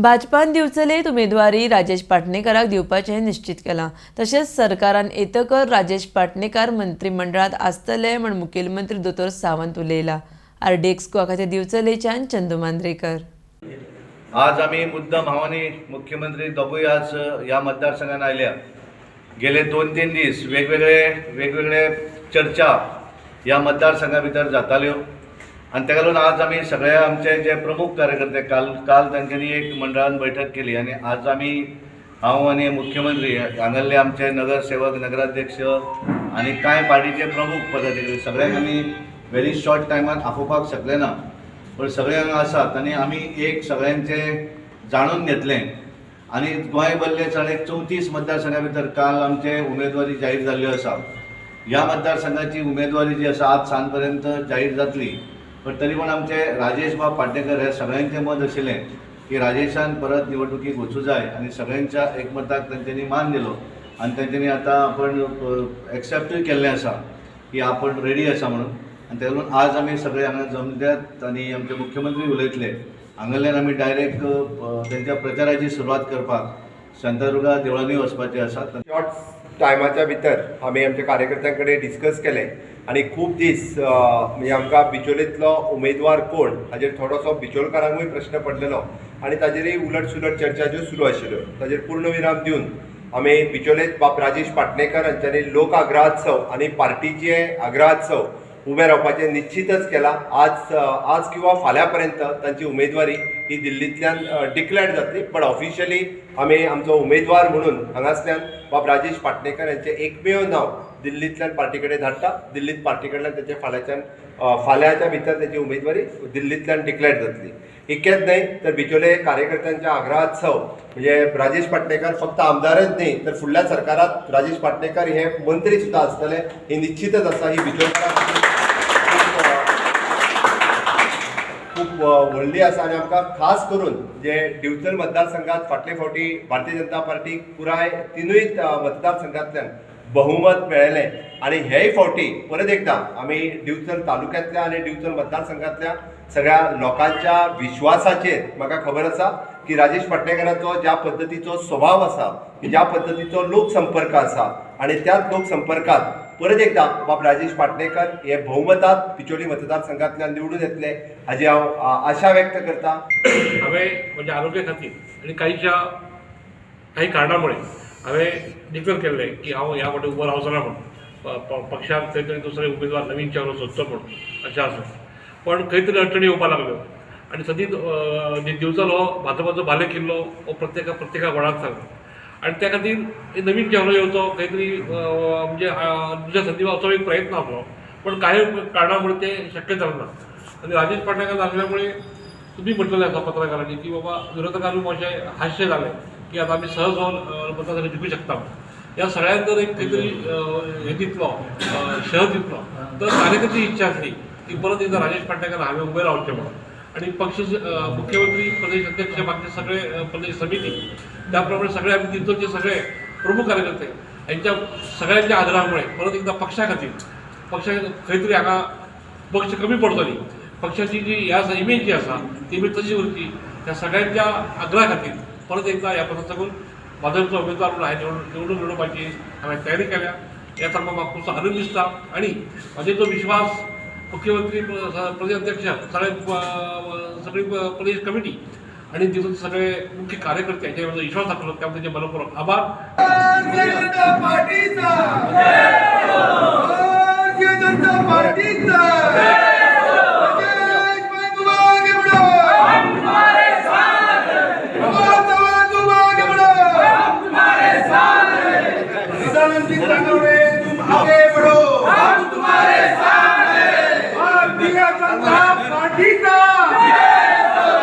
भाजपान दिवचलेत उमेदवारी राजेश पाटणेकाराक दिवपाचें निश्चित केलां. तशेंच सरकारान येतकर राजेश पाटणेकार मंत्रिमंडळांत आसतले म्हूण मुखेलमंत्री दोतोर सावंत उलयला. आरडीएक्स गोवा खातीर दिवचलेच्यान चंदू मांद्रेकर. आज आमी मुद्दम हांव आनी मुख्यमंत्री दोगूय आज ह्या मतदारसंघात आयल्या. गेले 2-3 दीस वेगवेगळे वेगवेगळे चर्चा ह्या मतदारसंघा भितर जाताल्यो आनी ताका लागून आज आमी सगळे आमचे जे प्रमुख कार्यकर्ते काल काल तांच्यांनी एक मंडळान बैठक केली आनी आज आमी हांव आनी मुख्यमंत्री हांगासरले आमचे नगरसेवक, नगराध्यक्ष आनी कांय पार्टीचे प्रमुख पदाधिकारी सगळ्यांक आमी व्हेरी शॉर्ट टायमान आपोवपाक शकले ना, पण सगळे हांगा आसात आनी आमी एक सगळ्यांचें जाणून घेतलें. आनी गोंय भरले 34 मतदारसंघा भितर काल आमचे उमेदवारी जाहीर जाल्ल्यो आसा. ह्या मतदारसंघाची उमेदवारी जी आसा आज सांज पर्यंत जाहीर जातली, पण तरी पण आमचे राजेश बाब पाटणेकर हे सगळ्यांचें मत आशिल्लें की राजेशान परत निवडणुकीक वचूं जाय आनी सगळ्यांच्या एकमताक तांच्यांनी मान दिलो आनी तांच्यांनी आतां आपण एक्सेप्टूय केल्लें आसा की आपण रेडी आसा म्हणून. आनी ताका लागून आज आमी सगळे हांगा जमल्यात आनी आमचे मुख्यमंत्री उलयतले. हांगासरल्यान आमी डायरेक्ट तेंच्या प्रचाराची सुरवात करपाक शांतादुर्गा देवळांनी वचपाचे आसा. शॉर्ट टायमाच्या भितर आमी आमच्या कार्यकर्त्यां कडेन डिस्कस केलें आनी खूब दीस म्हणजे आमकां बिचोलेंतलो उमेदवार कोण हाजेर थोडोसो बिचोलकारांकूय प्रश्न पडलेलो आनी ताजेरय उलट सुलट चर्चा ज्यो सुरू आशिल्ल्यो ताजेर पूर्णविराम दिवन आमी बिचोलेंत बाब राजेश पाटणेकर हांच्यांनी लोक आग्रहात्सव आनी पार्टीचे आग्रहात्सव उबे रावपाचें निश्चितच केलां. आज आज किंवा फाल्यां पर्यंत तांची उमेदवारी ही दिल्लींतल्यान डिक्लेअर जातली, बट ऑफिशियली आमी आमचो उमेदवार म्हणून हांगासल्यान बाब राजेश पाटणेकर यांचें एकमेव नांव दिल्लींतल्यान पार्टी कडेन धाडटा. दिल्लींत पार्टी कडल्यान तेचे फाल्यांच्यान फाल्यांच्या भितर तेची उमेदवारी दिल्लींतल्यान डिक्लेअर जातली. इतकेंच न्हय तर बिचोले कार्यकर्त्यांच्या आग्रहात्सव म्हणजे राजेश पाटणेकर फक्त आमदारच न्हय तर फुडल्या सरकारात राजेश पाटणेकर हे मंत्री सुद्दां आसतले ही निश्चितच आसा. ही बिचोलकारां खूब व्हडली आसा आनी आमकां खास करून जे दिवचल मतदारसंघात फाटले फावटी भारतीय जनता पार्टीक पुराय तिनूय मतदारसंघांतल्यान बहुमत मेळ्ळें आनी हेय फावटी परत एकदां आमी दिवचल तालुक्यांतल्या आनी दिवचल मतदारसंघांतल्या सगळ्या लोकांच्या विश्वासाचेर म्हाका खबर आसा की राजेश पाटणेकराचो ज्या पद्दतीचो स्वभाव आसा, ज्या पद्दतीचो लोकसंपर्क आसा आनी त्याच लोकसंपर्कात परत एकदां बाब राजेश पाटणेकर हे बहुमतात बिचोली मतदारसंघांतल्यान निवडून येतले हाजी हांव आशा व्यक्त करता. हांवें म्हज्या आरोग्या खातीर आनी काहीच्या काही कारणामुळे हांवें डिक्लेर केल्लें की हांव ह्या फावटी उबो रावचो ना म्हूण, पक्षान खंय तरी दुसरे उमेदवार नवीन चेहरो सोदचो म्हूण अशें आसा. पण खंय तरी अडचणी येवपाक लागल्यो आनी सदींच दिवचल हो भाजपाचो बाले किल्लो हो प्रत्येका प्रत्येका कोणाक सांगता आनी त्या खातीर एक नवीन चेहरो येवचो खंय तरी म्हणजे दुसऱ्या संदी असो एक प्रयत्न आसलो, पण काही कारणामुळे ते शक्य जालें ना. आनी राजेश पाटणेकर जाल्ल्या मुळे तुमी म्हटलेलें आसा पत्रकारांनी की बाबा विरोधकांनी मातशें हास्य जालें की आतां आमी सहज हो मतदारसंघ जिखूं शकता. ह्या सगळ्यांक जर एक खंय तरी हें दितलो, शह दितलो तर कार्यकर्त्याची इच्छा आसली की परत एकदां राजेश पाटणेकर हांवें उबें रावचें म्हणून. आनी पक्ष मुख्यमंत्री, प्रदेश अध्यक्ष, बाकीचे सगळे प्रदेश समिती, त्याप्रमाणे सगळे आमी दिवचलचे सगळे प्रमुख कार्यकर्ते यांच्या सगळ्यांच्या आग्रहामुळे परत एकदा पक्षा खातीर पक्षा खंय तरी हांगा पक्ष कमी पडचो न्ही, पक्षाची जी हे आसा इमेज जी आसा ती इमेज तशी उरची, त्या सगळ्यांच्या आग्रहा खातीर परत एकदा ह्या पक्षाकडून भाजपचो उमेदवार म्हणून हांवें निवडून येवपाची हांवें तयारी केल्या. ह्या सारको म्हाका खूबसो आनंद दिसता आनी म्हाजेर जो विश्वास मुख्यमंत्री, प्रदेश अध्यक्ष, सगळे सगळी प्रदेश कमिटी आणि तिथून सगळे मुख्य कार्यकर्ते यांच्यावर जो विश्वास दाखवला त्यामुळे त्यांचे मनपूर्वक आभार. भारतीय जनता पार्टीचा, भारतीय जनता पार्टीचा. राजेश भाई तुम आगे बढ़ो, हम तुम्हारे साथ हैं. तुम आगे बढ़ो, हम तुम्हारे साथ हैं. प्रधानमंत्री तुम आगे बढ़ो.